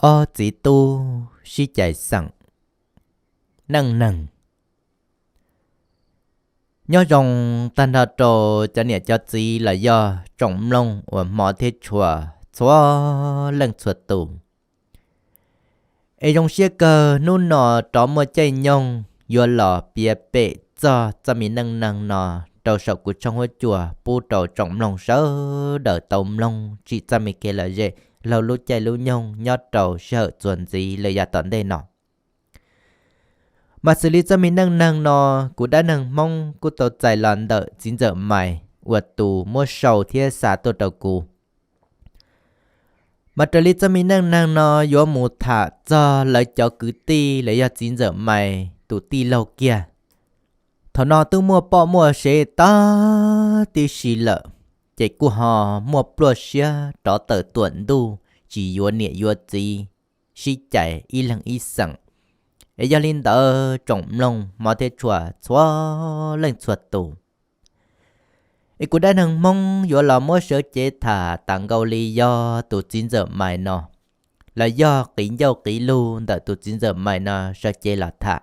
Ob txiv tub sib cais xeem. Neej neeg. Nyob zoo tag nrho rau cov niam cov txiv los yog tsoom mloog uas hmov thiab tshua txhua leej txhua tus. Es zoo siab kawg hnub no rov muaj caij nyoog yuav los piav pem txog txoj me neej neeg no rau saum kuv tshooj huab cua pub rau tsoom mloog sawv daws tau mloog tsim txoj me kev lom zem laug lub caij lub nyoog nyob rau sij hawm txuas ntxiv lawm yav tom ntej no. Mas xws li txoj me neej neeg no, kuv dab neeg Hmoob kuj tau txais los ntawm txiv ntxawm Mais uas tus muab sau thiab xa tuaj rau kuv. Mas raws li txoj me neej neeg no yuav mus tham txog lawv cov kwv tij los yog txiv ntxawm Mais tus tij laug kiag. Thaum no twb muaj poj muaj sev tag tib si lawm, ces kuj ho muaj pluaj siab rov tawm tuam ntuj tsis yuav niam yuav txiv, sib cais ib leeg ib xeem. Es yog li ntawd tsoom mloog hmov thiab tshua txhua leej txhua tus, es kuv dab neeg Hmoob yuav los muab sawv cev tham tas nkaus li yog tus txiv ntxawm Mais no, los yog qiv ncauj qiv lug ntawm tus txiv ntxawm Mais no sawv cev los tham.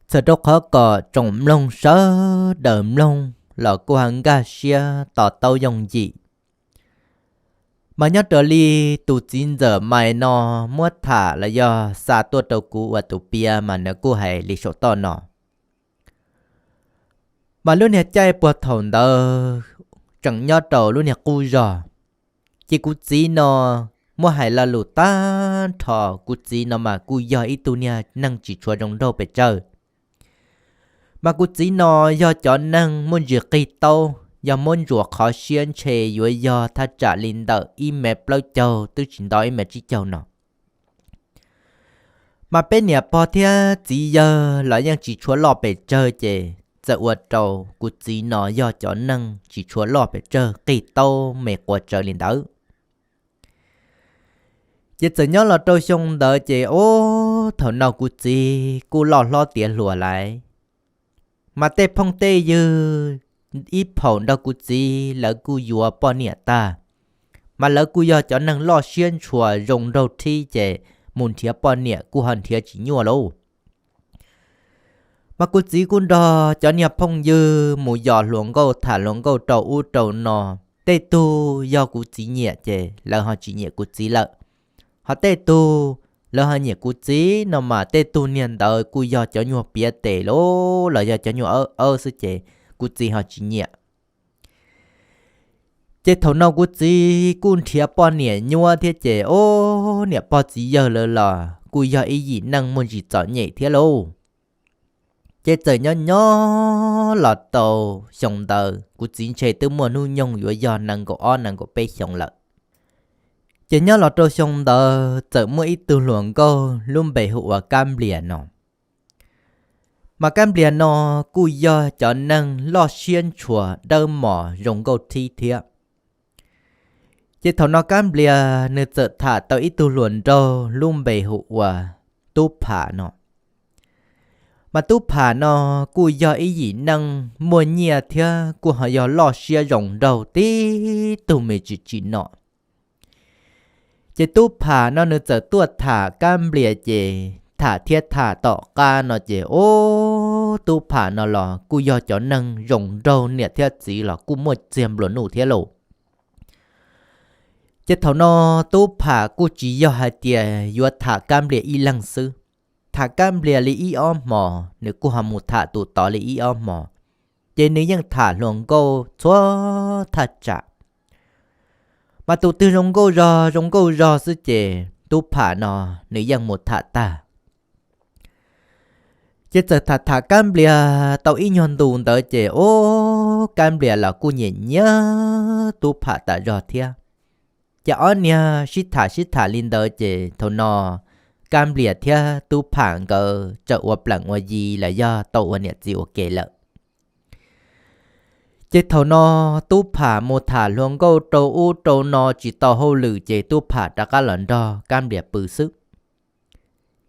Txhawm rau qhov kom tsoom mloog sawv daws mloog los kuj ho nkag siab to taub yooj yim. Mas nyob raws li tus txiv ntxawm Mais no muab tham los yog xa tuaj rau kuv ua tus piav mas nws kuj hais li saum toj no. Mas lub niag caij puag thaum ntawd tseem nyob rau lub niag qub zog, ces kuv txiv no muab hais lo lus tag nrho, kuv txiv no mas kuj yog ib tug niag neeg tsis tshua zoo nraug pes tsawg. Mas kuv txiv no yog cov neeg muaj ntsis qig taub, yog muab ntsuas qhov siab ntshe yuav yog thaj tsam li ntawm ib mev plaub caug twb tsis nto ib mev tsib caug no. Mas peb niam pog thiab txiv yawg los yeej tsis tshua loj pes tsawg, ces txawm ua rau kuv txiv no yog cov neeg tsis tshua loj pes tsawg qig taub me quas tsawv li ntawd. Ces txawm nyob los rau xyoo ntawd ces ub thaum no kuv txiv kuj loj hlob tiav hluas lawm. Mas tej phooj tej ywg ib phaum nrog kuv txiv lawv kuj yuav poj niam tag, mas lawv kuj yog cov neeg loj siab ntshua zoo nraug thib ces mus nrhiav poj niam kuj ho nrhiav tsis nyuaj lauj. Mas kuv txiv kuj nrog cov niag phooj ywg mus yos hluas nkauj tham hluas nkauj rau ub rau no. Tej tug yog kuv txiv nyiam ces lawv ho tsis nyiam kuv txiv lawm, ho tej tug lawv ho nyiam kuv txiv no mas tej tug niag ntawd kuj yog cov nyuag piav tes lauj los yog cov nyuag awb awb xwb ces kuv txiv ho tsis nyiam. Ces thaum no kuv txiv kuj nrhiav poj niam nyuab thiab ces ub niam pog txiv yawg lawv los kuj yog ib yim neej muaj ntsis txom nyem thiab lauj. Ces txawm nyob nyob los tau xyoo ntawd kuv txiv ntshe twb muaj hnub nyoog yuav yog nees nkaum ob nees nkaum peb xyoo lawm. Ces nyob los rau xyoo ntawd txawm muaj ib tug hluas nkauj lub npe hu ua Kab Nplias no. Mas Kab Nplias no kuj yog cov neeg loj siab ntshua dawb mos zoo nkauj thib thiab. Ces thaum no Kab Nplias nws txawm tham tau ib tug hluas nraug lub npe hu ua Tub Pham no. Mas Tub Pham no kuj yog ib yim neej muaj nyiaj thiab kuj ho yog loj siab zoo nraug tib tug me tsis tsim no. Ces Tub Pham no nws txawm tuaj tham Kab Nplias ces tham thiab tham tom qab no ces ub Tub Pham no los kuj yog cov neeg zoo nraug niam thiab txiv los kuj muaj txiag nplua nuj thiab lauj. Ces thaum no Tub Pham kuj tsis yog hais tias yuav tham Kab Nplias ib leeg xwb, tham Kab Nplias li ib ob hmos nws kuj ho mus tham tus tod li ib ob hmos. Ces nws yeej tham hluas nkauj txhua thaj tsam. Mas tus twg zoo nkauj zog zoo nkauj zog xwb ces Tub Pham no nws yeej mus tham tag. Ces txawm tham tham Kab Nplias tau ib nyuag ntus ntawd ces ub Kab Nplias los kuj nyiam nyiam Tub Pham tas zog thiab. Ces ob niag sib tham sib tham li ntawd ces thaum no Kab Nplias thiab Tub Pham nkawd txawm ua plees ua yi los yog tau ua niam txiv ua ke lawm. Ces thaum no Tub Pham mus tham hluas nkauj rau ub rau no tsis tau hauj lwm ces Tub Pham rov qab los nrog Kab Nplias pw xwb.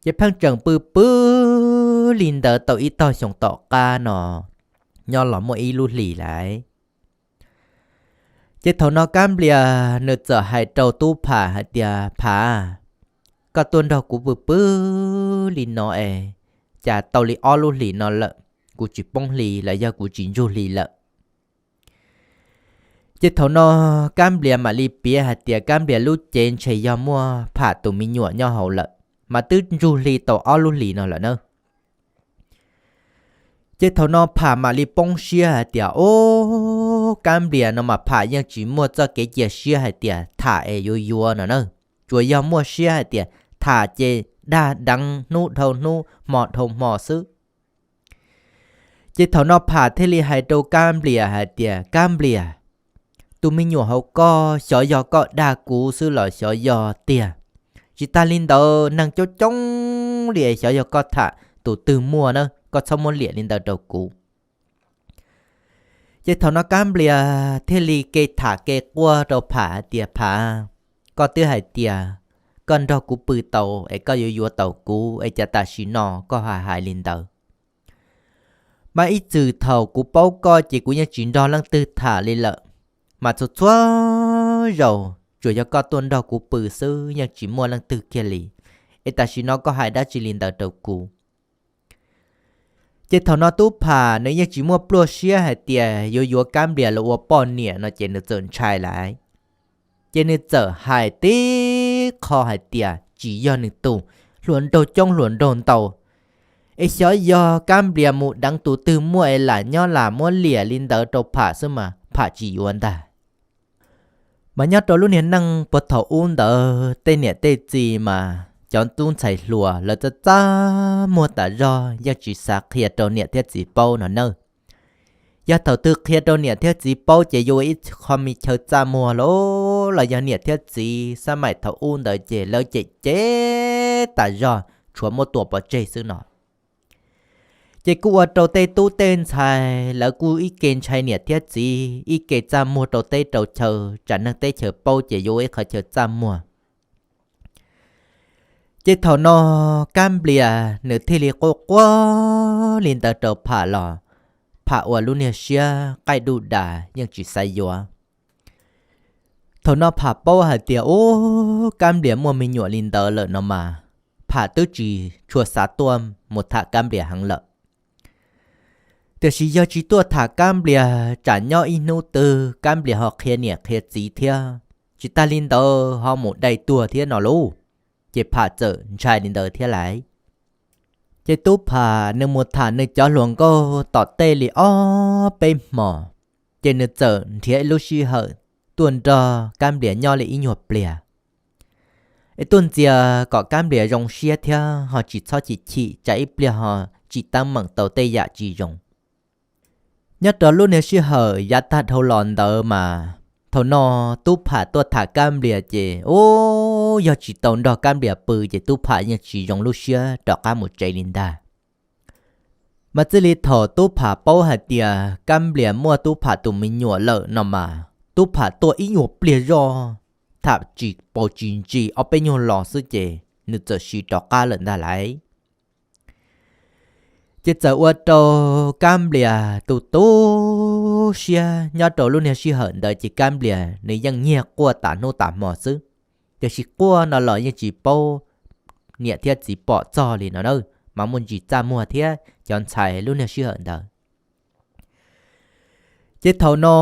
Ces pheej tseem pw pw li ntawd tau ib tog xyoo tom qab no, nyob los muaj ib lub hlis lawm. Ces thaum no Kab Nplias nws txawm hais rau Tub Pham hais tias, Pham, koj tuaj nrog kuv pw pw li no es cas tau li ob lub hlis no lawm, kuv tsis poob hli los yog kuv tsis ntsug hli lawm. Ces thaum no Kab Nplias mam li piav hais tias Kab Nplias lub cev ntshe yog muaj Pham tus me nyuam nyob hauv lawm, mas twb ntsug hli tau ob lub hlis no lawm na. Ces thaum no Pham mam li poob siab hais tias, Ub, Kab Nplias no mas Pham yeej tsis muaj txoj kev cia siab hais tias tham es yuav yuav no na, tsuas yog muaj siab hais tias tham ces dag deev hnub dhau hnub hmo dhau hmo xwb. Ces thaum no Pham thiaj li hais rau Kab Nplias hais tias, Kab Nplias, tus me nyuam hauv koj xyov yog koj dag kuv xwb los xyov yog tiag. Tsis tas li ntawd neeg coob coob li xyov yog koj tham tus twg muaj na, koj txhob muab liam li ntawd rau kuv. Ces thaum no Kab Nplias thiaj li ke tham ke quaj rau Pham hais tias, Pham, koj twb hais tias koj nrog kuv pw tau es koj yuav yuav tau kuv es cas tam sim no koj hais hais li ntawd? Mas ib txwm thaum kuv paub koj ces kuv yeej tsis nrog leej twg tham li lawm, mas txhua txhua zaus tsuas yog koj tuaj nrog kuv pw xwb yeej tsis muaj leej twg kiag li, es tam sim no koj hais dab tsi li ntawd rau kuv? Ces thaum no Tub Pham nws yeej tsis muaj pluaj siab hais tias yuav yuav Kab Nplias los ua poj niam no ces nws txawm ntshai lawm. Ces nws txawm hais tib qho hais tias tsis yog nws tug, hluas nraug coob hluas nraug ntau, es xyov yog Kab Nplias mus deev tus twg muaj es lam nyob lam muab liam li ntawd rau Pham xwb mas Pham tsis yuav ntag. Mas nyob rau lub niag neej puag thaum ub ntawd tej niam tej txiv mas cov tub ntxhais hluas lawv txaj txaj muag tas zog yeej tsis xav qhia rau niam thiab txiv paub no na. Yog thaum twg qhia rau niam thiab txiv paub ces yuav ua ib qho me chaw txaj muag lauj, los yog niam thiab txiv xab maim thaum ub ntawd ces lawv cem cem tas zog tshuav muab tua pov tseg xwb no. Ces kuj ua rau tej tub tej ntxhais lawv kuj ib ke ntshai niam thiab txiv, ib ke txaj muag rau teb rau chaw, tsam neeg teb chaws paub ces yuav ua ib qhov chaw txaj muag. Ces thaum no Kab Nplias nws thiaj li quaj quaj li ntawd rau Pham los Pham ua lub niag siab qaij duj das yeej tsis xav yuav. Thaum no Pham paub hais tias ub, Kab Nplias muaj me nyuam li ntawd lawm no mas, Pham twb tsis tshua xav tuaj mus tham Kab Nplias heev lawm. Tiam sis yog tsis tuaj tham Kab Nplias tsam nyob ib hnub twg Kab Nplias ho qhia niam qhia txiv thiab, tsis tas li ntawd ho mus dai tuag thiab no lauj. Ces Pham txawm ntshai li ntawd thiab lawm. Ces Tub Pham nws mus tham nws cov hluas nkauj tom tej li ob peb hmos, ces nws txawm nrhiav ib lub sij hawm tuaj nrog Kab Nplias nyob li ib nyuag pliag, es tuaj ntxias kom Kab Nplias zoo siab thiab ho tsis txhob chim chim tsam ib pliag ho tsim teeb meem tau tej yam tsis zoo. Nyob rau lub niag sij hawm yav tag dhau los ntawd mas, thaum no Tub Pham tuaj tham Kab Nplias ces ub, yog tsis tau nrog Kab Nplias pw ces Tub Pham yeej tsis zoo lub siab rov qab mus tsev li ntag. Mas txij li thaum Tub Pham paub hais tias Kab Nplias muaj Tub Pham tus me nyuam lawm no mas, Tub Pham tuaj ib nyuag pliag zoj, tham tsis paus tsis ntsis ob peb nyuag los xwb ces nws txawm siv rov qab lawm ntag lauj. Ces txawm ua rau Kab Nplias tu tu siab. Nyob rau lub niag sij hawm ntawd ces Kab Nplias nws yeej nyiag quaj tas hnub tas hmo xwb, tiam sis quaj no los yeej tsis paub niam thiab txiv pom txog li no na, mas muaj ntsis txaj muag thiab cov ntxhais lub niag sij hawm ntawd. Ces thaum no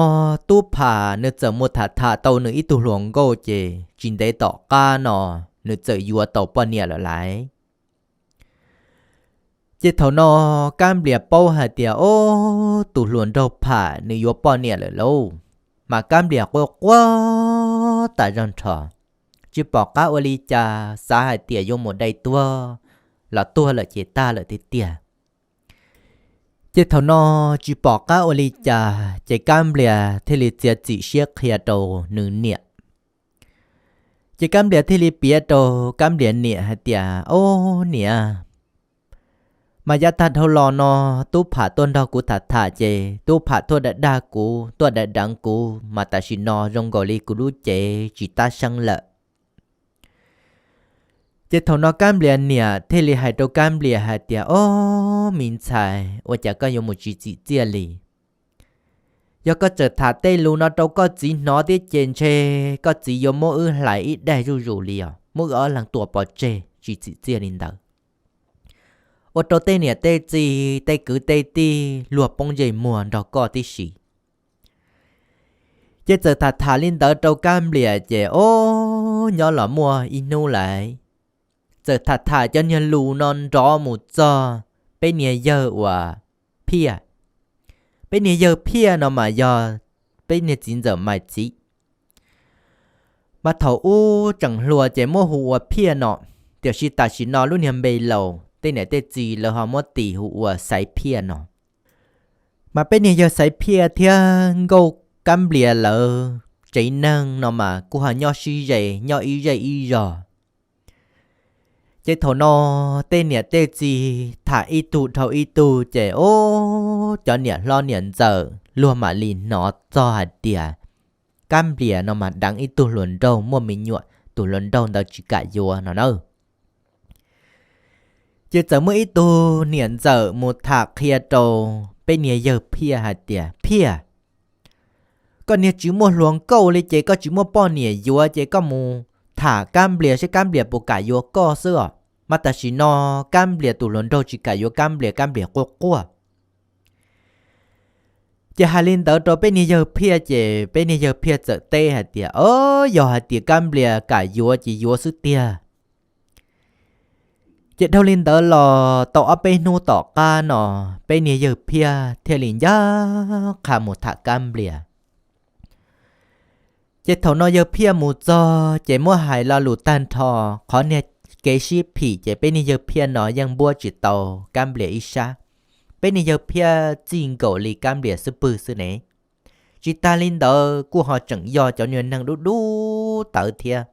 Tub Pham nws txawm mus tham tham tau nws ib tug hluas nkauj ces tsis ntev tom qab no nws txawm yuav tau poj niam lawm lauj. Ces thaum no Kab Nplias paub hais tias, ob, tus hluas nraug Pham nws yuav poj niam lawm lauj. Mas Kab Nplias quaj quaj tas zog nrho, tsis pom qab ua li cas, xav hais tias yuav mus dai tuag los tuag lawm ces tag lawm tiag tiag. Ces thaum no tsis pom qab ua li cas ces Kab Nplias thiaj li txiav txim siab qhia rau nws niam. Ces Kab Nplias thiaj li piav rau Kab Nplias niam hais tias, ob niam, mas yav tag dhau los no Tub Pham tuaj nrog kuv tham tham ces Tub Pham tuaj dag dag kuv, tuaj dag deev kuv, mas tam sim no zoo nkaus li kuv lub cev tsis tab seeb lawm. Ces thaum no Kab Nplias niam thiaj li hais rau Kab Nplias hais tias, ob, me ntxhais, ua cas koj yuav mus tsis txim txiaj li? Yog koj txawm tham tej lus no rau koj txiv hnov thiab ces ntshe koj txiv yuav muab wb hlais ib daig zuj zus li os. muab wb ob leeg tua pov tseg tsis txim txiaj li ntawd. Ua rau tej niam tej txiv tej kwv tej tij luag poob ntsej muag nrog koj tib si. Ces txawm tham tham li ntawd rau Kab Nplias ces ob nyob los muaj ib hnub lawm, txawm tham tham cov niag lus no nrov mus txog peb niag yawg uas Phiaj. Peb niag yawg Phiaj no mas yog peb niag txiv ntxawm Maiv txiv. Mas thaum ub tseem hluas ces muab hu ua Phiaj no, tiam sis tam sim no lub niag npe laus tej niam tej txiv lawv ho muab tis hu ua Xaiv Phiaj no. Mas peb niag yawg Xaiv Phiaj thiab nkauj Kab Nplias lawv tsev neeg no mas kuj ho nyob sib ze, nyob ib zej ib zog. Ces thaum no tej niam tej txiv tham ib tug dhau ib tug ces ob cov niam hlob niam ntxawm luag mam li hnov txog hais tias Kab Nplias no mas deev ib tug hluas nraug muaj me nyuam, tus hluas nraug ntawd tsis kam yuav no na. Ces txawm muaj ib tug niam ntxawm mus tham qhia rau peb niag yawg Phiaj hais tias, Phiaj, koj niag tsis muaj hluas nkauj li ces koj tsis muaj poj niam yuav ces koj mus tham Kab Nplias seb Kab Nplias puas kam yuav koj xwb os. Mas tam sim no Kab Nplias tus hluas nraug tsis kam yuav Kab Nplias, Kab Nplias quaj quaj. Ces hais li ntawd rau peb niag yawg Phiaj ces peb niag yawg Phiaj txawm teb hais tias, Yog hais tias Kab Nplias kam yuav ces yuav xwb tiag. Ces dhau li ntawd los tau ob peb hnub tom qab no, peb niag yawg Phiaj thiaj li ncaj qha mus tham Kab Nplias. Ces thaum no yawg Phiaj mus txog ces muab hais lo lus tag nrho, qhov niag kev sib phim ces peb niag yawg Phiaj no yeej npuab tsis tau Kab Nplias ib sab. Peb niag yawg Phiaj txij nkaus li Kab Nplias xwb pwg xwb ne. Tsis tag li ntawd kuj ho tseem yog cov niag neeg dub dub tawv thiab.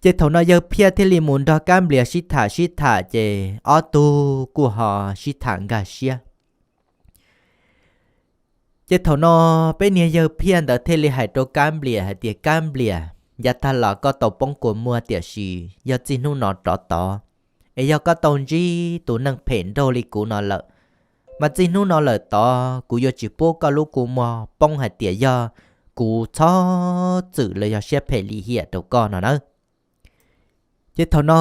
Ces thaum no yawg Phiaj thiaj li mus nrog Kab Nplias sib tham sib tham ces ob tug kuj ho sib tham nkag siab. Ces thaum no peb niag yawg Phiaj ntawd thiaj li hais rau Kab Nplias hais tias, Kab Nplias, yav tag los koj tau poob kua muag tiam sis yog txij hnub no rov tod, es yog koj tau ntsib tus neeg phem nraug li kuv no lawm, mas txij hnub no lawm tod kuv yuav tsis pub koj lub kua muag poob hais tias yog kuv txhob txwm los yog siab phem lim hiam rau koj no nawb. Ces thaum no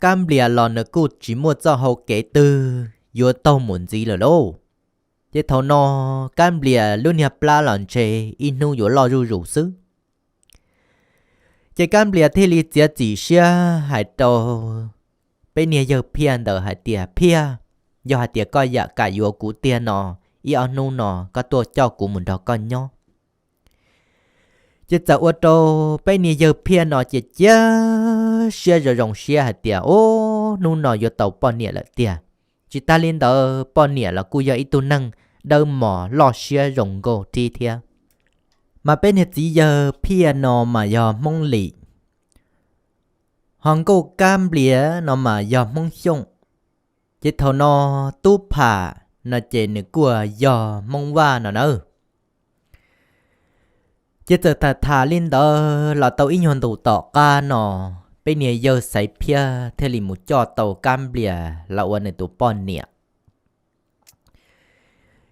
Kab Nplias los nws kuj tsis muaj txoj hau kev twg yuav taug mus ntxiv lawm lauj. Ces thaum no Kab Nplias lub niag plab los ntshe ib hnub yuav loj zuj zus xwb. Ces Kab Nplias thiaj li txiav txim siab hais rau peb niag yawg Phiaj ntawd hais tias, Phiaj, yog hais tias koj yam kam yuav kuv tiag no, ib ob hnub no koj tuaj coj kuv mus nrog koj nyob. Ces txawm ua rau peb niag yawg Phiaj no ces cia siab zoo zoo siab hais tias, Ub, hnub no yuav tau poj niam lawm tiag. Tsis tag li ntawd poj niam los kuj yog ib tug neeg dawb mos loj siab zoo nkauj thiab. Mas peb niag txiv yawg Phiaj no mas yog Hmoob Lim, ho nkauj Kab Nplias no mas yog Hmoob Xyooj. Ces thaum no Tub Pham no ces nws kuj yog Hmoob Vaj no nawb. Ces txawm tham tham li ntawd los tau ib nyuag ntus tom qab no, peb niag yawg Xaiv Phiaj thiaj li mus coj tau Kab Nplias los ua nws tus poj niam.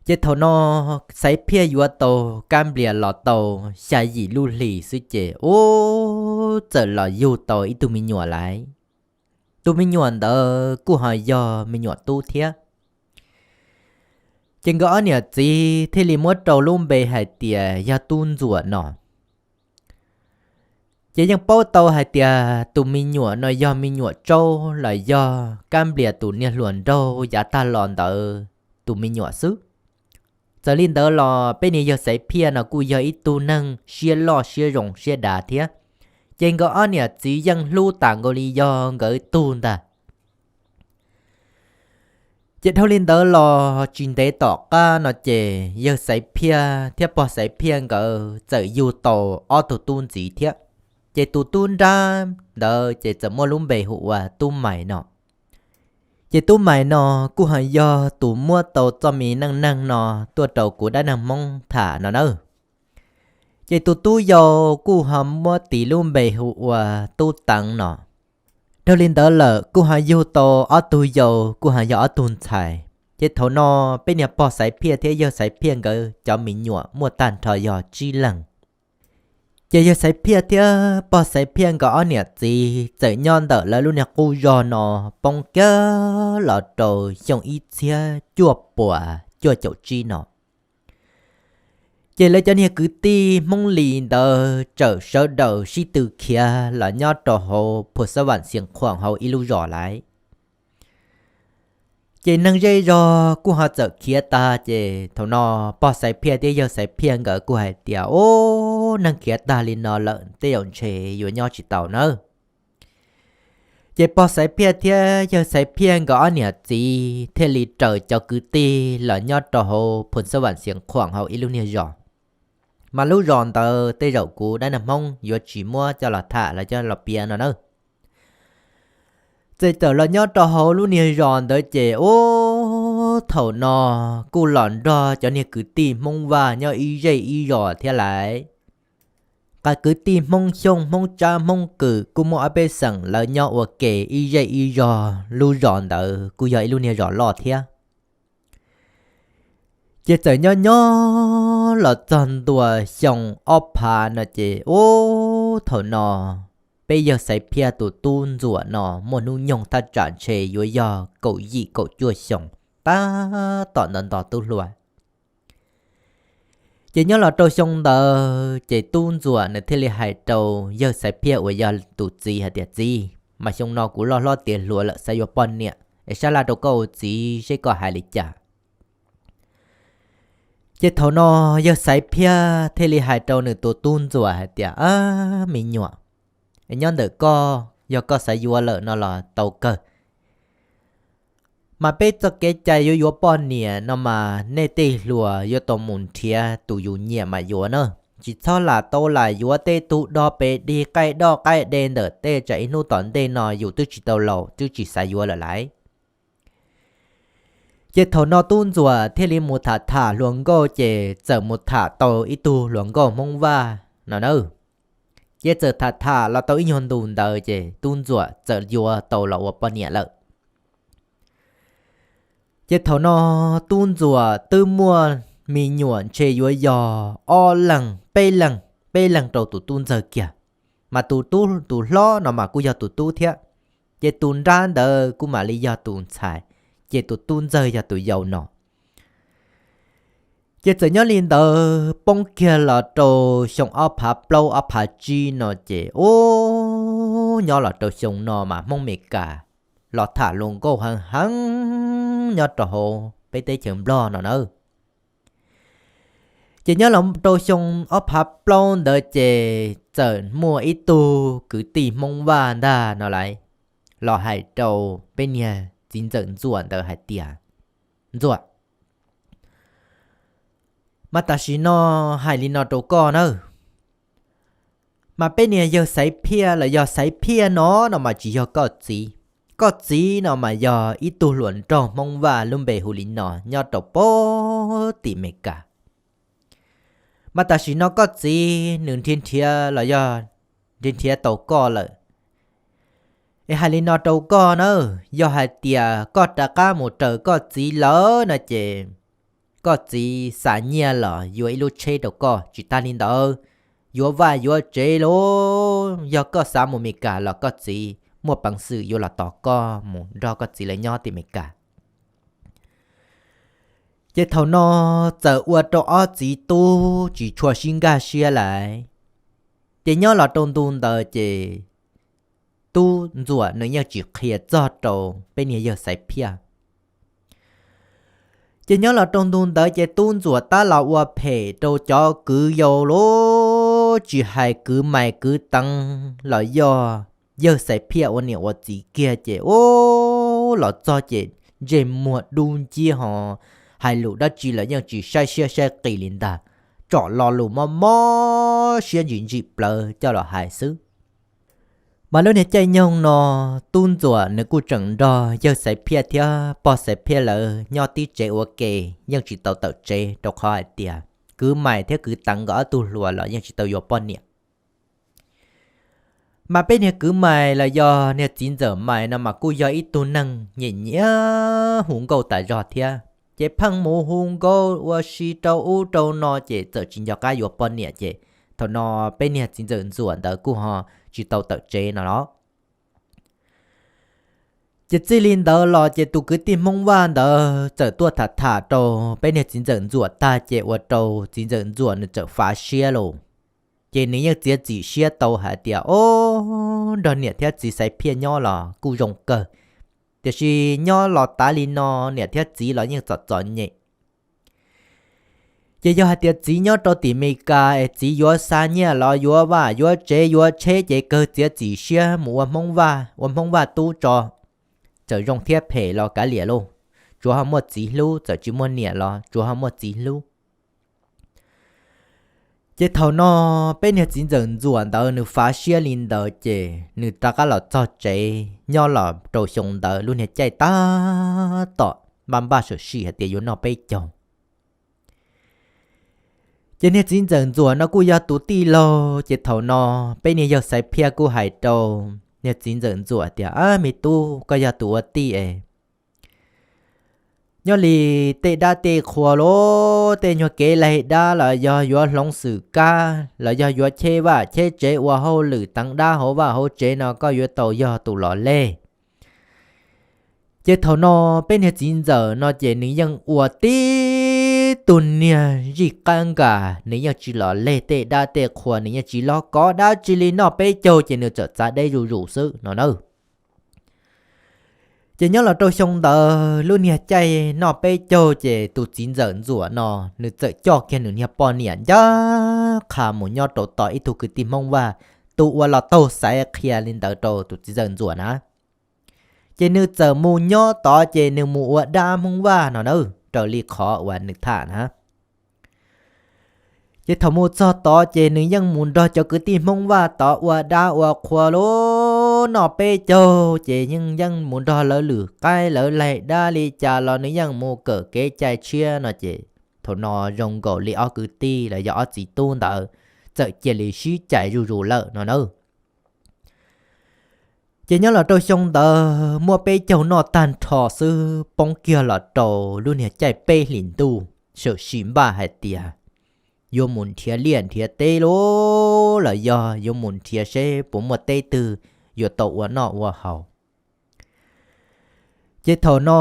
Ces thaum no Xaiv Phiaj yuav tau Kab Nplias los tau xya yim lub hlis xwb ces ub, txawm los yug tau ib tug me nyuam lawm. Tus me nyuam ntawd kuj ho yog me nyuam tub thiab. Ces nkawd ob niam txiv thiaj li muab rau lub npe hais tias yog Tub Ntxuam no. Ces yeej paub tau hais tias tus me nyuam no yog me nyuam tsaub los yog Kab Nplias tus niag hluas nraug yav tag los ntawd tus me nyuam xwb. Txawm li ntawd los peb niag yawg Xaiv Phiaj no kuj yog ib tug neeg siab loj siab zoo siab dav thiab. Ces nkawd ob niam txiv yeej hlub tas nkaus li yog nkawd tug ntag. Ces dhau li ntawd los tsis ntev tom qab no ces yawg Xaiv Phiaj thiab pog Xaiv Phiaj nkawd txawm yug tau ob tug tub ntxiv thiab. Ces tus tub nrab ntawd ces txawm muaj lub npe hu ua Tub Mais no. Ces Tub Mais no kuj ho yog tus muab tau txoj me neej neeg no tuaj rau kuv dab neeg Hmoob tham no nawb. Ces tus tub yau kuj ho muab tis lub npe hu ua Tub Teev no. Dhau li ntawd lawm kuj ho yug tau ob tug yau kuj ho yog ob tug ntxhais. Ces thaum no peb niag pog Xaiv Phiaj thiab yawg Xaiv Phiaj nkawd cov me nyuam muaj tag nrho yog tsib leeg. Ces yawg Xaiv Phiaj thiab pog Xaiv Phiaj nkawd ob niam txiv txawm nyob ntawm lawv lub niag qub zos no poob kiag los rau xyoo ib txhiab cuaj puas cuaj caum tsib no. Ces lawv cov niag kwv tij Hmoob Lis ntawd txawm sawv daws sib tw khiav los nyob rau hauv Phu Xab Vam Xias Khuam hauv ib lub zos lawm. Ces neeg zej zog kuj ho txawm khiav tag, ces thaum no pog Xaiv Phiaj thiab yawg Xaiv Phiaj nkawd kuj hais tias, Ub, neeg khiav tag li no lawm tej zaum ntshe yuav nyob tsis tau nawb. Ces pog Xaiv Phiaj thiab yawg Xaiv Phiaj nkawd ob niam txiv thiaj li raws cov kwv tij los nyob rau hauv Phu Xab Vam Xias Khuam hauv ib lub niag zos. Mas lub zos ntawd tej zaum kuv dab neeg Hmoob yuav tsis muab coj los tham los coj los piav no nawb. Txawm txawm los nyob rau hauv lub niag zos ntawd ces ub, thaum no kuj los nrog cov niag kwv tij Hmoob Vaj nyob ib zej ib zos thiab lawm. Qhov kwv tij Hmoob Xyooj, Hmoob Tsab, Hmoob Kws kuj muaj ob peb xeem lawv nyob ua ke ib zej ib zos, lub zos ntawd kuj yog ib lub niag zos loj thiab. Ces txawm nyob nyob los txog ntua xyoo ob phav no ces ub, thaum no peb yawg Xaiv Phiaj tus tub Ntxuam no muaj hnub nyoog thaj tsam ntshe yuav yog kaum yim kaum cuaj xyoo, tab tom nto nto tub hluas. Ces nyob los rau xyoo ntawd ces tub Ntxuam nws thiaj li hais rau yawg Xaiv Phiaj uas yog tus txiv hais tias, Txiv, mas xyoo no kuv loj hlob tiav hluas lawm xav yuav poj niam es sab laj rau koj ua txiv seb koj hais li cas. Ces thaum no yawg Xaiv Phiaj thiaj li hais rau nws tus tub Ntxuam hais tias, Ab, me nyuam, nyob ntawm koj, yog koj xav yuav lawm no los tau kawg. Mas peb txoj kev cai yuav yuav poj niam no mas nej tej hluas yuav tau mus nrhiav tus yus nyiam mas yuav na. Tsis txhob lam tau lam yuav tej tug dog pes dig qaij doj qaij de ntawm tej, tsam ib hnub tom ntej no yus twb tsis tau laus twb tsis xav yuav lawm lauj. Ces thaum no tub Ntxuam thiaj li mus tham tham hluas nkauj ces txawm mus tham tau ib tug hluas nkauj Hmoob Vaj no na. Ces txawm tham tham los tau ib nyuag ntus ntawd ces tub Ntxuam txawm yuav tau los ua poj niam lawm. Ces thaum no tub Ntxuam twb muaj me nyuam ntshe yuav yog ob leeg peb leeg, peb leeg rau tus tub ntxawg kiag. Mas tus tub, tus hlob no mas kuj yog tus tub thiab, ces tus nrab ntawd kuj mam li yog tus ntxhais, ces tus tub ntxawg yog tus yau no. Ces txawm nyob li ntawd poob kiag los rau xyoo ob phav plaub ob phav tsib no ces ub, nyob los rau xyoo no mas Hmoob Meskas los tham hluas nkauj heev heev nyob rau hauv peb teb chaws Nplog no na. Ces nyob los rau xyoo ob phav plaub ntawd ces txawm muaj ib tug kwv tij Hmoob Vaj ntag no lauj, los hais rau peb niag txiv ntxawm Ntxuam ntawd hais tias, Ntxuam, mas tam sim no hais li no rau koj na, mas peb niag yawg Xaiv Phiaj los yog Xaiv Phiaj no no mas tsis yog koj txiv. Koj txiv no mas yog ib tug hluas nraug Hmoob Vaj lub npe hu li no nyob rau pem tim Meskas. Mas tam sim no koj txiv nws nrhiav nrhiav los yog nrhiav nrhiav tau koj lawm. Es hais li no rau koj na, yog hais tias koj rov qab mus raws koj txiv lawm no ces koj txiv xa nyiaj los yuav ib lub tsheb rau koj. Tsis tag li ntawd, yuav vaj yuav tsev los yog koj xav mus Meskas los koj txiv muaj peev xwm yuav los tos koj mus nrog koj txiv lawv nyob tim Meskas. Ces thaum no txawm ua rau ob txiv tub tsis tshua sib nkag siab lawm. Ces nyob los rau ntu ntawd ces tub Ntxuam nws yeej tsis qhia txog rau peb niag yawg Xaiv Phiaj. Ces nyob los rau ntu ntawd ces tub Ntxuam tab los ua phem rau cov kwv yau los tsis hais kwv Maiv kwv Teev los yog yawg Xaiv Phiaj ua niam ua txiv kiag ces ub, los txog ces ntsej muag dub nciab ho hais lus dab tsi los yeej tsis saib siab saib qis li ntag, tsom lo lus mob mob siab ntsim ntsim plawv coj los hais xwb. Mas lub niag caij nyoog no tub Ntxuam nws kuj tseem nrog yawg Xaiv Phiaj thiab pog Xaiv Phiaj lawv nyob tib tsev ua ke, yeej tsis tau tawm tsev rau qhov hais tias kwv Maiv thiab kwv Teev nkawd ob tug hluas los yeej tsis tau yuav poj niam. Mas peb niag kwv Maiv los yog niag txiv ntxawm Maiv no mas kuj yog ib tug neeg nyiam nyiam hu nkauj tas zog thiab, ces pheej mus hu nkauj ua si rau ub rau no ces txawm tsis nco qab yuav poj niam ces Thaum no peb niag txiv ntxawm ntxuam ntawd kuj ho tsis tau tawm tsev no los. Ces txij li ntawd los ces tus kwv tij Hmoob Vaj ntawd txawm tuaj tham tham rau peb niag txiv ntxawm ntxuam tag ces ua rau txiv ntxawm ntxuam nws txawm fav siab lauj. Ces nws yeej txiav txim siab tau hais tias, o, nrog niam thiab txiv Xaiv Phiaj nyob los kuj zoo kawg, tiam sis nyob los tav li no niam thiab txiv los yeej txom txom nyem. Ces yog hais tias txiv nyob rau tim Meskas es txiv yuav xa nyiaj los yuav vaj yuav tsev yuav tsheb ces kawg txiav txim siab mus ua Hmoob Vaj, ua Hmoob Vaj tub tso, txawm zoo thiab phem los kav liam lauj. Tsuav ho muaj txiv hlub, txawm tsis muaj niam los tsuav ho muaj txiv hlub. Ces thaum no peb niag txiv ntxawm ntxuam ntawd nws fav siab li ntawd ces nws rov qab los txog tsev nyob los rau xyoo ntawd lub niag caij tab tom npaj npaj sam sim hais tias yuav noj peb caug. Ces niag txiv ntxawm ntxuam no kuj yog tus tij laug, ces thaum no peb niag yawg Xaiv Phiaj kuj hais rau niag txiv ntxawm ntxuam tias, a, me tub, koj yog tus ua tij es nyob li tej dab tej qhua los tej nyuag kev laig dab los yog yuav hloov xwm kab los yog yuav cheb vaj cheb tsev ua hauj lwm teev dab hauv vaj hauv tsev no koj yuav tau yog tus los leg. Ces thaum no peb niag txiv ntxawm no ces nws yeej ua tib tug niag zij qab nkas, nws yeej tsis los leg tej dab tej qhua, nws yeej tsis los kov dab tsi li, noj peb caug ces nws txawm txav deb zuj zus xwb no na. Ces nyob los rau xyoo ntawd lub niag caij noj peb caug ces tus txiv ntxawm ntxuam no nws txawm coj kiag nws niag poj niam ncaj qha mus nyob rau tom ib tug kwv tij Hmoob Vaj, tus uas los taug xaiv qhia li ntawd rau tus txiv ntxawm ntxuam na. Ces nws txawm mus nyob tod ces nws mus ua dab Hmoob Vaj no na, raws li qhov uas nws tham na. Ces thaum mus txog tod ces nws yeej mus nrog cov kwv tij Hmoob Vaj tod ua dab ua qhua los noj peb caug ces yeej yeej mus nrog lawv lwm qaib lawv laig dab li cas los nws yeej mus kawm kev cai tshiab no ces thaum no zoo nkaus li ob kwv tij los yog ob txiv tub ntawd txawm cia li sib cais zuj zus lawm no na. Ces nyob los rau xyoo ntawd muaj peb caug noj tag nrho xwb poob kiag los rau lub niag caij peb hlis ntuj, sawm sim npaj hais tias yuav mus nrhiav liaj nrhiav teb los los yog yuav mus nrhiav seb puas muaj teb twg yuav tau ua noj ua haus. Ces thaum no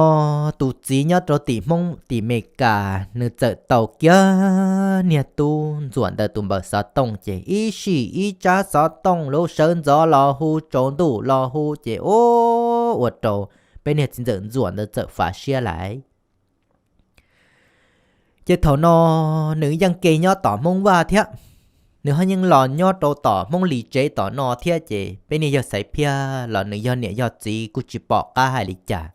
tus txiv nyob rau tim Hmoob tim Meskas nws txawm tau kiag niag tub ntxuam ntawd tus npawb xov tooj ces ib sij ib tsab xov tooj lub sawv ntxov los hu tsaus ntuj los hu ces ua rau peb niag txiv ntxawm ntxuam ntawd txawm fav siab lawm. Ces thaum no nws yeej ke nyob tom Hmoob Vaj thiab, nws ho yeej los nyob rau tom Hmoob Lis tsev tom no thiab ces peb niag yawg Xaiv Phiaj los nws yog niam yog txiv kuj tsis pom qab hais li cas.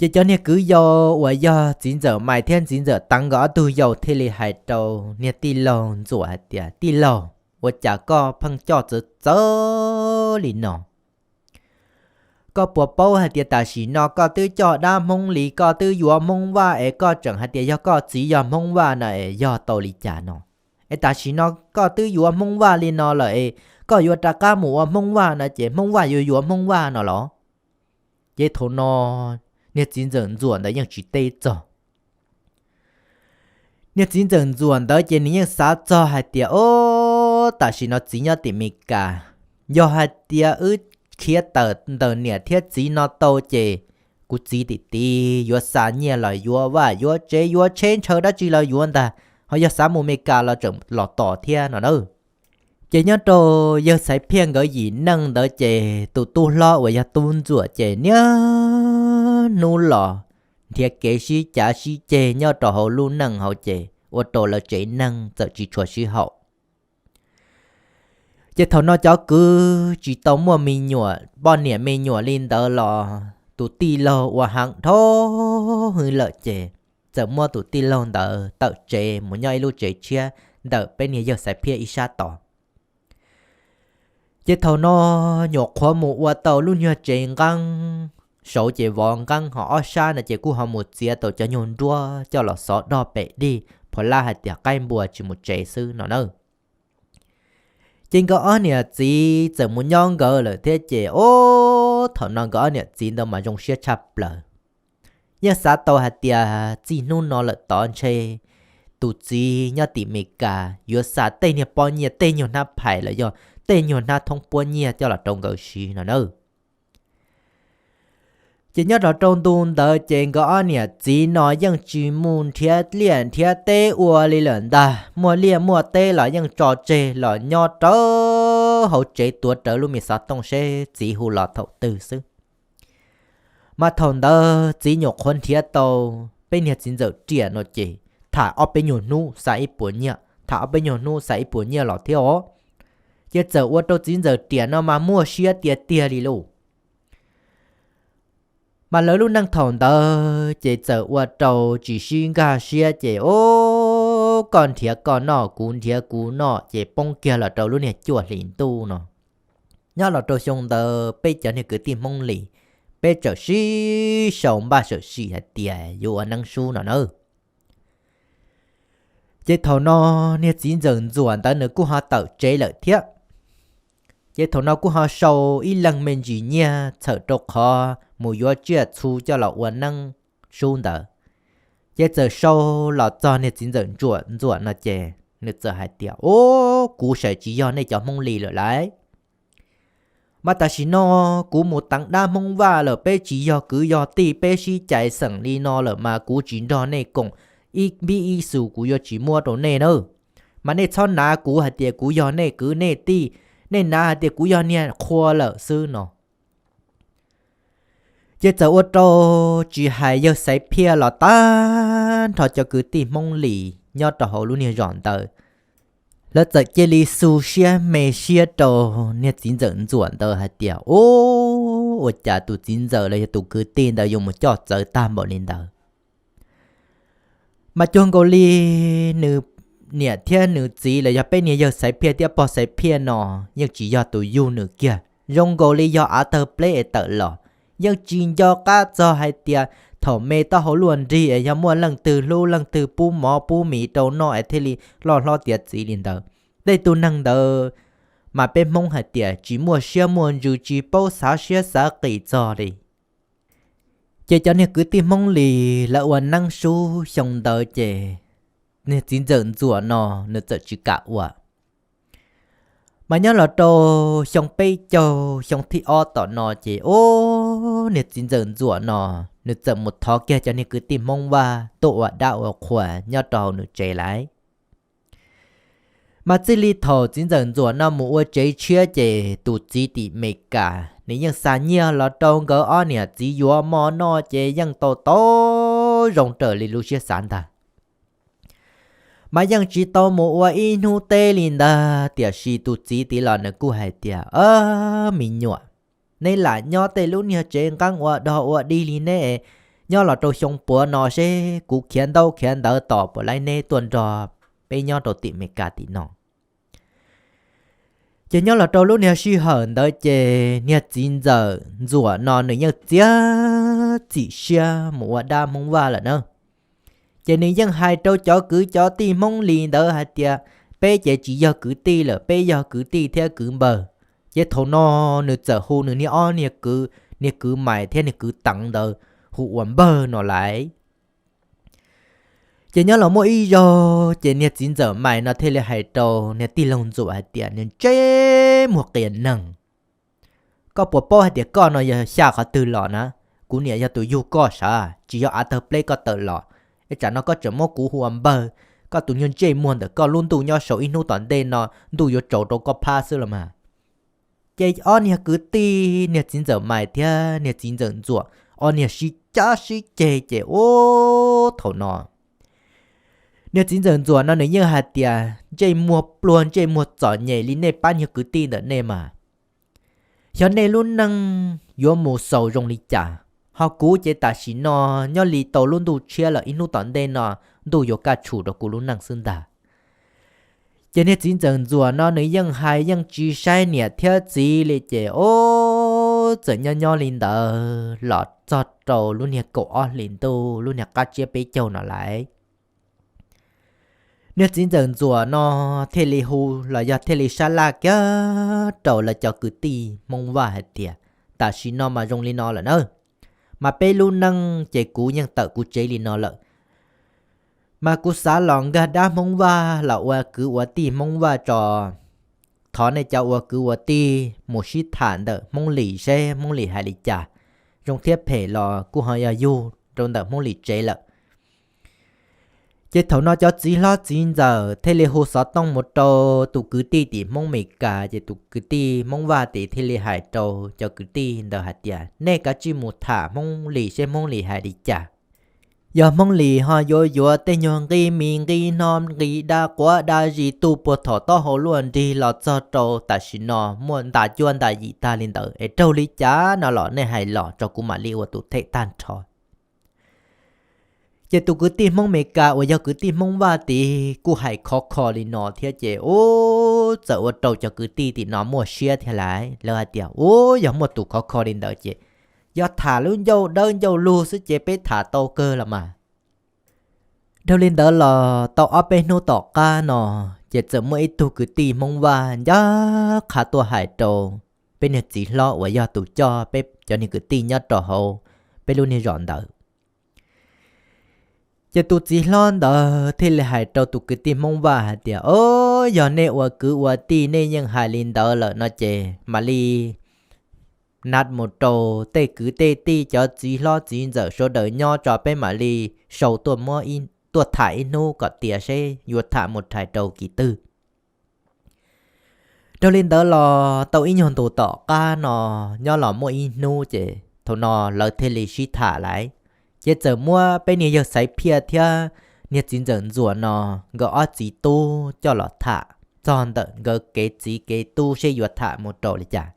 Ces cov niag kwv yau uas yog txiv ntxawm Maiv thiab txiv ntxawm Teev nkawd ob tug yau thiaj li hais rau niag tij laug ntxuam hais tias, tij laug, ua cas koj pheej coj txawv txawv li no? Koj puas paub hais tias tam sim no koj twb coj dab Hmoob Lis, koj twb yuav Hmoob Vaj es koj tseem hais tias yog koj txiv yog Hmoob Vaj no es yog tau li cas no? Es tam sim no koj twb yuav Hmoob Vaj li no lawm es koj yuav rov qab mus ua Hmoob Vaj no ces Hmoob Vaj yuav yuav Hmoob Vaj no los? Ces thaum no niag txiv ntxawm ntxuam ntawd yeej tsis teb txog. Niag txiv ntxawm ntxuam ntawd ces nws yeej xav txog hais tias, o, tam sim no txiv nyob tim Meskas, yog hais tias wb khiav tawm ntawm niam thiab txiv no tau ces kuv txiv tim tid yuav xa nyiaj los yuav vaj yuav tsev yuav tsheb ntshaw dab tsi los yuav ntag, ho yog xav mus Meskas los tseem los tos thiab no na. Ces nyob rau yawg Xaiv Phiaj nkawd yim neej ntawd ces tus tub hlob uas yog tub ntxuam ces niaj hnub los nrhiav kev sib cav sib ceg nyob rau hauv lub neej hauv ces ua rau lawv tsev neeg txawm tsis tshua sib haum. Ces thaum no cov kwv tsis tau muaj me nyuam, poj niam me nyuam li ntawd los tus tij laug ua heev dhau hwv lawm ces txawm muab tus tij laug ntawd tawm tsev mus nyob ib lub tsev tshiab ntawm peb niag yawg Xaiv Phiaj ib sab tod. Ces thaum no nyuam qhuav mus ua tau lub nyuag tsev nqeeb, saud ces vov nqeeb ho ob sab no ces kuj ho mus txiav tau cov nyuag nruab coj los xov dog pem dig, phuv lab hais tias qaib npua tsis mus tsev xwb no na. Ces nkawd ob niam txiv txawm mus nyob nkawd lawm thiab ces, o, thaum no nkawd ob niam txiv ntawd mas zoo siab tshaj plaws. Yeej xav tau hais tias txij hnub no lawm tod ntshe tus txiv nyob tim Meskas yuav xa tej niag pob nyiaj, tej nyuag hnab phais los yog tej nyuag hnab thoob puab nyiaj coj los rau nkawd siv no na. Ces nyob rau rau ntu ntawd ces nkawd ob niam txiv no yeej tsis mus nrhiav liaj nrhiav teb ua li lawm ntag, muaj liaj muaj teb los yeej tso tseg los nyob rau hauv tsev tuav rawv lub me xov tooj seb txiv hu los thaum twg xwb. Mas thaum ntawd txiv nyuam qhuav nrhiav tau peb niag txiv ntxawm riam no ces tham ob peb nyuag hnub xa ib puas nyiaj, tham ob peb nyuag hnub xa ib puas nyiaj los thiab os. Ces txawm ua rau txiv ntxawm riam no mas muaj siab tiag tiag li lauj. Mas lawv lub neej thaum ntawd ces txawm ua rau tsis sib nkag siab ces, o, koj nrhiav koj noj, kuv nrhiav kuv noj, ces poob kiag los rau lub niag cuaj hlis ntuj no. Nyob los rau xyoo ntawd peb cov niag kwv tij Hmoob Lis, peb txawm sib sau npaj sawm sim hais tias yuav ua neeb sub no na. Ces thaum no niag txiv ntxawm Ntxuam ntawd nws kuj ho tawm tsev lawm thiab. Ces thaum no kuj ho sau ib leeg me ntsis nyiaj txhawm rau qhov mus yuav tsiaj txhu coj los ua neeb sub ntawd. Ces txawm sau los txog niag txiv ntxawm Ntxuam no ces nws txawm hais tias, o, kuv saib tsis yog nej cov Hmoob Lis lawm lauj. Mas tam sim no kuv mus teev dab Hmoob Vaj lawm, peb tsis yog kwv yog tij, peb sib cais xeem li no lawm mas kuv tsis nrog nej koom ib npib ib xus, kuv yuav tsis muab rau nej na. Mas nej txhob nav kuv hais tias kuv yog nej kwv nej tij, nej nav hais tias kuv yog niag qhua lawm xwb no. Ces txawm ua rau tsis hais yawg Xaiv Phiaj los tag nrho cov kwv tij Hmoob Lis nyob rau hauv lub niag zos ntawd, lawv txawm cia li xu siab me siab rau niag txiv ntxawm Ntxuam ntawd hais tias, u, ua cas tus txiv ntxawm los yog tus kwv tij ntawd yuav mus coj txawv tag npaum li ntawd. Mas cuag nkaus li nws niam thiab nws txiv los yog peb niag yawg Xaiv Phiaj thiab pog Xaiv Phiaj no yeej tsis yog tus yug nws kiag, zoo nkaus li yog av tawg pleb es tawm los, yeej tsis nco qab txog hais tias thaum me taub hau luaj nrig es yog muaj leej twg hlub leej twg pub mov pub mis rau noj es thiaj li loj hlob tiav txiv li ntawd. Tej tug neeg ntawd mas peb Hmoob hais tias tsis muaj siab muaj ntsws, tsis paub xav siab xav qis txog li. Ces cov niag kwv tij Hmoob Lis lawv ua neeb sub xyoo ntawd ces niag txiv ntxawm Ntxuam no nws txawm tsis kam ua. Mas nyob los rau xyoo peb caug, xyoo thib ob tom no ces, o, niag txiv ntxawm Ntxuam no nws txawm mus thov kiag cov niag kwv tij Hmoob Vaj tuaj ua dab ua qhua nyob rau hauv nws tsev lawm. Mas txij li thaum txiv ntxawm Ntxuam no mus ua tsev tshiab ces tus txiv tim Meskas nws yeej xa nyiaj los rau nkawd ob niam txiv yuav mov noj ces yeej tau tau zoo raws li lub siab xav ntag. Mas yeej tsis tau mus ua ib hnub teb li ntag, tiam sis tus txiv tid los nws kuj hais tias, o, me nyuam, neb lam nyob tej lub niag tsev nqeeb ua dog ua dig li neb, nyob los rau xyoo puav no seb kuv khiav ntaub khiav ntawv tos puas laib neb tuaj nrog peb nyob rau tim Meskas tim no. Ces nyob los rau lub niag sij hawm ntawd ces niag txiv ntxawm Ntxuam no nws yeej txiav txim siab mus ua dab Hmoob Vaj lawm na. Ces nws yeej hais rau cov kwv cov tij Hmoob Lis ntawd hais tias, peb ces tsis yog kwv tij lawm, peb yog kwv tij thiab kwv npawg. Ces thaum no nws txawm hu nws niag ob niag kwv, niag kwv Maiv thiab niag kwv Teev ntawd hu ua npawg no lawm. Ces nyob los muaj ib zaug ces niag txiv ntxawm Maiv no thiaj li hais rau niag tij laug Ntxuam hais tias, niag ntsej muag qias neeg, koj puas paub hais tias koj no yog xya qhov twg los na? Kuv niam yog tus yug koj sav, tsis yog av tawg pleb koj tawm los. Es tsam no koj tseem muab kuv hu ua npawg, koj tus nyuag ntsej muag ntawm koj lub ntuj nyob saud ib hnub tom ntej no ntuj yuav tsaus rau koj phab xwb los mas. Ces ob niag kwv tij niag txiv ntxawm Maiv thiab niag txiv ntxawm Ntxuam ob niag sib cav sib ceg ces ub thaum no niag txiv ntxawm Ntxuam no nws yeej hais tias, ntsej muag pluag ntsej muag txom nyem li nej pab niag kwv tij ntawm nej mas, xyov nej lub neej yuav mus xaus zoo li cas. Ho kuv ces tam sim no nyob li tau lub ntuj tshiab lawm, ib hnub tom ntej no ntuj yuav kaj tshum rau kuv lub neej xwb ntag. Ces niag txiv ntxawm Ntxuam no nws yeej hais yeej tsis saib niam thiab txiv li ces ub txawm nyob nyob li ntawd los txog rau lub niag kaum ob hlis ntuj lub niag qab tsiab peb caug no lawm. Niag txiv ntxawm Ntxuam no thiaj li hu los yog thiaj li sab laj kiag rau lawv cov kwv tij Hmoob Vaj hais tias, tam sim no mas zoo li no lawm na, mas peb lub neej ces kuv yeej tawm kuv tsev li no lawm. Mas kuv xav los nkag dab Hmoob Vaj los ua kwv ua tij Hmoob Vaj tso. Thov nej cov ua kwv ua tij mus sib tham ntawm Hmoob Lis seb Hmoob Lis hais li cas. Zoo thiab phem los kuj ho yog yug rau ntawm Hmoob Lis tsev lawm. Ces thaum no cov txiv hlob txiv ntxawm thiaj li hu xov tooj mus rau tus kwv tij tim Hmoob Mes Kas, ces tus kwv tij Hmoob Vaj tim thiaj li hais rau cov kwv tij ntawd hais tias, nej kav tsij mus tham Hmoob Lis seb Hmoob Lis hais li cas. Yog Hmoob Lis ho yuav yuav tej nyuag nqi mis nqi no nqi dab quav dab zis tu puag thaum taub hau luaj nrig los txog rau tam sim no muaj nta cuab nta yim tag li ntawd es raug li cas no los nej hais los tso kuv mam li ua tus them tag nrho. Ces tus kwv tij Hmoob Mes Kas uas yog kwv tij Hmoob Vaj tid kuj hais khov kho li no thiab ces ub txawm ua rau cov kwv tij tim no muaj siab thiab lawm. Lawv hais tias ub yog muaj tus khov kho li ntawd ces yog tham lub ncauj dawb ncauj lug xwb ces peb tham tau kawg los mas. Dhau li ntawd los tau ob peb hnub tom qab no, ces txawm muaj ib tug kwv tij Hmoob Vaj ncaj qha tuaj hais rau peb niag txiv hlob uas yog tus coj peb cov niag kwv tij nyob rau hauv peb lub niag zos ntawd. Ces tus txiv hlob ntawd thiaj li hais rau tus kwv tij Hmoob Vaj hais tias, o, yog nej ua kwv ua tij nej yeej hais li ntawd lawm no ces mam li nat mus rau tej kwv tej tij cov txiv hlob txiv ntxawm sawv daws nyob tso peb mam li sau tuaj muab tuaj tham ib hnub kom tiav seb yuav tham mus rhais rau kis twg. Raws li ntawd los tau ib nyuag ntus tom qab no nyob los muaj ib hnub ces thaum no lawv thiaj li sib tham lawm. Ces txawm muab peb niag yawg Xaiv Phiaj thiab niag txiv ntxawm Ntxuam no nkawd ob txiv tub coj los tham txog ntawm nkawd kev txiv kev tub seb yuav tham mus rau li cas.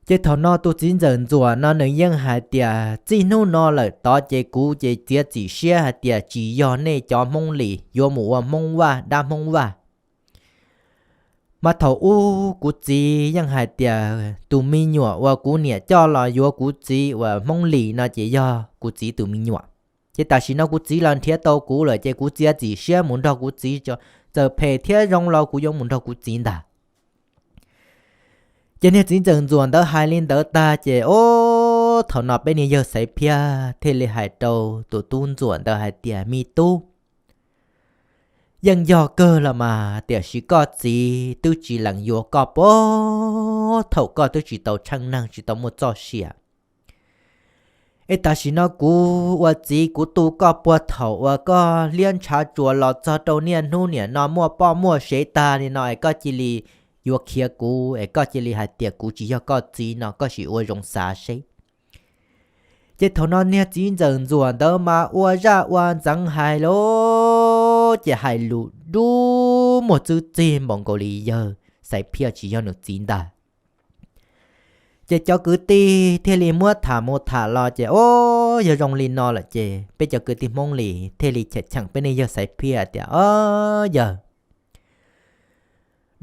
Ces thaum no tus txiv ntxawm Ntxuam no nws yeej hais tias txij hnub no lawm tod ces kuv ces txiav txim siab hais tias tsis yog nej cov Hmoob Lis yuav mus ua Hmoob Vaj dab Hmoob Vaj. Mas thaum ub kuv txiv yeej hais tias tus me nyuam uas kuv niam coj los yuav kuv txiv uas Hmoob Lis no ces yog kuv txiv tus me nyuam. Ces tam sim no kuv txiv los nrhiav tau kuv lawm ces kuv txiav txim siab mus nrog kuv txiv, txawm phem thiab zoo los kuv yuav mus nrog kuv txiv ntag. Ces niag txiv ntxawm Ntxuam ntawd hais li ntawd tag ces, o, thaum no peb niag yawg Xaiv Phiaj thiaj li hais rau tus tub Ntxuam ntawd hais tias, me tub, yeej yog kawg los mas, tiam sis koj txiv twb tsis lees yuav koj puag thaum koj twb tsis tau tsheej neeg tsis tau muaj txoj sia. Es tam sim no kuv ua txiv kuv tu koj puag thaum uas koj liab ntshav tsuas los txog rau niaj hnub niam no muaj poj muaj sev tag li no es koj cia li yuav khiav kuv es koj cia li hais tias kuv tsis yog koj txiv no koj sim ua zoo xav seb. Ces thaum no niag txiv ntxawm Ntxuam ntawd mas ua zaj ua ntxeev hais lawm ces hais lus dub muag txwb txig npaum nkaus li yawg Xaiv Phiaj tsis yog nws txiv ntag. Ces cov kwv tij thiaj li muab tham mus tham los ces, o, yog zoo li no lawm ces peb cov kwv tij Hmoob Lis thiaj li cheem peb niag yawg Xaiv Phiaj tias, o, yawg,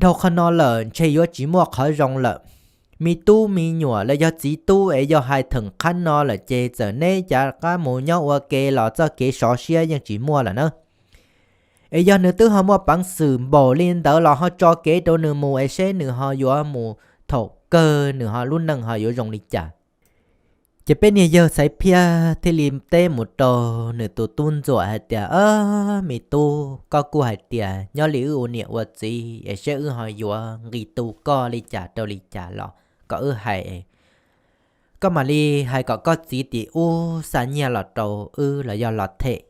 dhau qhov no lawm ntshe yuav tsis muaj qhov zoo lawm. Me tub me nyuam los yog txiv tub es yog hais theem qhab no lawm ces txawm neb cav qab mus nyob ua ke los txoj kev sov siab yeej tsis muaj lawm na. Es yog nws twb ho muaj peev xwm npaum li ntawd los ho tso kev rau nws mus es seb nws ho yuav mus thaum kawg nws ho lub neej ho yuav zoo li cas. Ces peb niag yawg Xaiv Phiaj thiaj li teb mus rau nws tus tub Ntxuam hais tias, o, me tub, koj kuj hais tias nyob li wb ua niam ua txiv es seb wb ho yuav nqis tu koj li cas rau li cas los kom wb hais, koj mam li hais kom koj txiv tim ub xa nyiaj los rau wb los yog los them.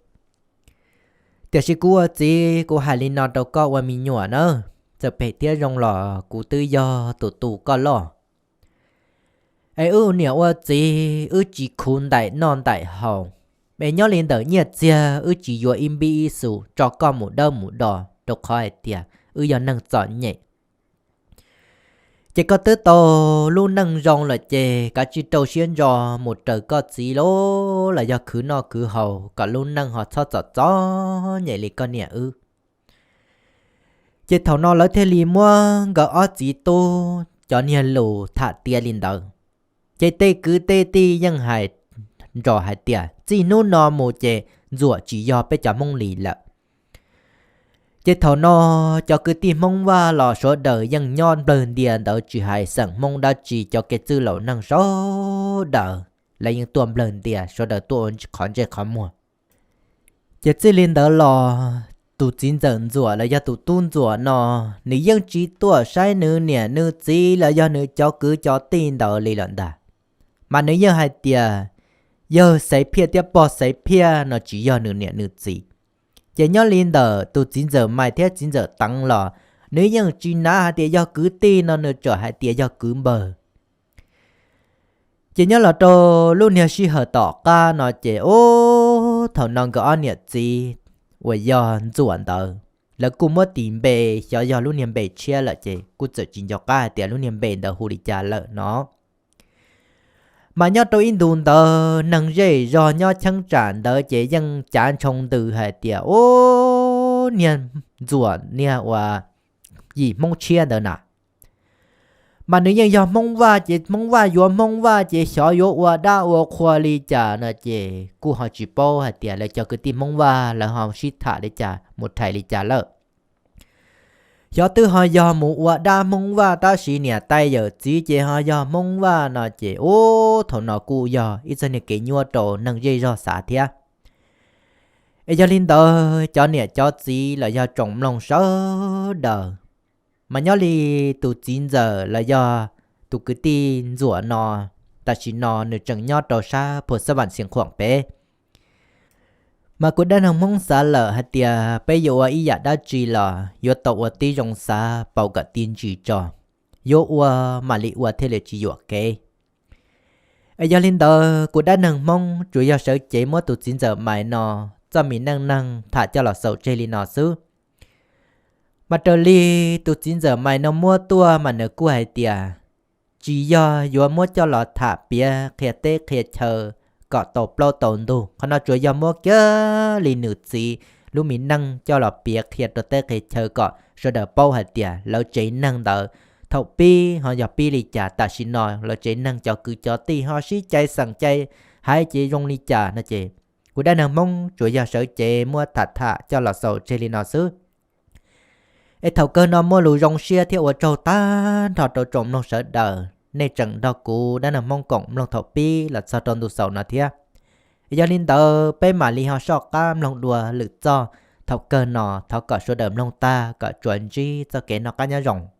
Tiam sis kuv ua txiv kuv hais li no rau koj ua me nyuam na, txawm phem thiab zoo los kuv twb yog tus tu koj loj. Es wb niam ua txiv wb tsis khuv ntaim noj ntaim haus, es nyob li ntawm nyiaj txiag wb tsis yuav ib npib ib xus tso koj mus dawb mus do rau qhov hais tias wb yog neeg txom nyem. Ces koj twb tau lub neej zoo lawm ces kav tsij rau siab ntso mus raws koj txiv los yog khwv noj khwv haus kom lub neej ho txhob txom txom nyem li koj niam wb. Ces thaum no lawv thiaj li muab nkawd ob txiv tub cov niag lus tham tiav li ntawd. Ces tej kwv tej tij yeej hais nrov hais tias txij hnub no mus ces Ntxuam tsis yog peb cov Hmoob Lis lawm. Ces thaum no cov kwv tij Hmoob Vaj los sawv daws yeej nyob nplawg ntias ntawd tsis hais xeem Hmoob dab tsi, cov kev txwj laus neeg sawv daws lawv yeej tuaj nplawg ntias, sawv daws tuaj ua qhov ntsej qhov muag. Ces txij li ntawd los tus txiv ntxawm ntxuam los yog tus tub ntxuam no, nws yeej tsis tuaj saib nws niam nws txiv los yog nws cov kwv cov tij ntawd li lawm ntag. Mas nws yeej hais tias yawg Xaiv Phiaj thiab pog Xaiv Phiaj no tsis yog nws niam nws txiv. Ces nyob li ntawm tus txiv ntxawm Mais thiab txiv ntxawm Teev los nws yeej tsis nav hais tias yog kwv tij no, nws tseem hais tias yog kwv npawg. Ces nyob los rau lub niag sij hawm tom qab no ces ub, thaum no nkawd ob niam txiv uas yog ntxuam ntawd, lawv kuj muab tis npe, xyov yog lub niag npe tshiab lawm ces kuj txawm tsis nco qab hais tias lub niag npe ntawd hu li cas lawm no. Mas nyob rau ib ntus ntawd neeg zej zog nyob cheeb tsam ntawd ces yeej cav ntshoo ntws hais tias ub, niag ntxuam niag uas yim Hmoob tshiab ntawd na, mas nws yeej yog Hmoob Vaj ces Hmoob Vaj yuav Hmoob Vaj ces xyov yuav ua dab ua qhua li cas no ces kuj ho tsis paub hais tias lawv cov kwv tij Hmoob Vaj lawv ho sib tham li cas mus rhais li cas lawm. Xyov twb ho yog mus ua dab Hmoob Vaj tab sis niam tais yawm txiv ces ho yog Hmoob Vaj no ces ub, thaum no kuj yog ib txoj niag kev nyuaj rau neeg zej zog xav thiab. Es yog li ntawd cov niam cov txiv los yog tsoom mloog sawv daws, mas nyob li tus txiv ntxawm los yog tus kwv tij ntxuam no, tam sim no nws tseem nyob rau sab Phu Xab Vam Xeev Khuam pem. Mas kuv dab neeg Hmoob xav lawm hais tias peb yuav ua ib yam dab tsi los yuav tau ua tib zoo xav pauv kom tij ntsis tso, yuav ua mam li ua thiaj li tsis yuam kev. Es yog li ntawd kuv dab neeg Hmoob tsuas yog sawv cev muab tus txiv ntxawm Mais no txoj me neej neeg tham coj los xaus tseg li no xwb. Mas raws li tus txiv ntxawm Mais no muab tuaj mas nws kuj hais tias tsis yog yuav muab coj los tham piav qhia teb qhia chaw kom tau plaub tau ntug, qhov no tsuas yog muab kiag li nws txiv lub me neej coj los piav qhia rau teb qhia chaw kom sawv daws paub hais tias lawv tsev neeg ntawd thaum pib ho yog pib li cas, tam sim no lawv tsev neeg cov kwv cov tij ho sib cai xeem cai haiv ces zoo li cas no ces kuv dab neeg Hmoob tsuas yog sawv cev muab tham tham coj los xaus tseg li no xwb. Es thaum kawg no muaj lus zoo siab thiab ua tsaug tag nrho rau tsoom mloog sawv daws nej tseem nrog kuv dab neeg Hmoob koom mloog thaum pib los txog rau ntu xaus no thiab. Yog li ntawd peb mam li ho soj qab mloog dua lwm txoj. Thaum kawg no thov kom sawv daws mloog tag kom tsuas ntsib txoj kev noj qab nyob zoo.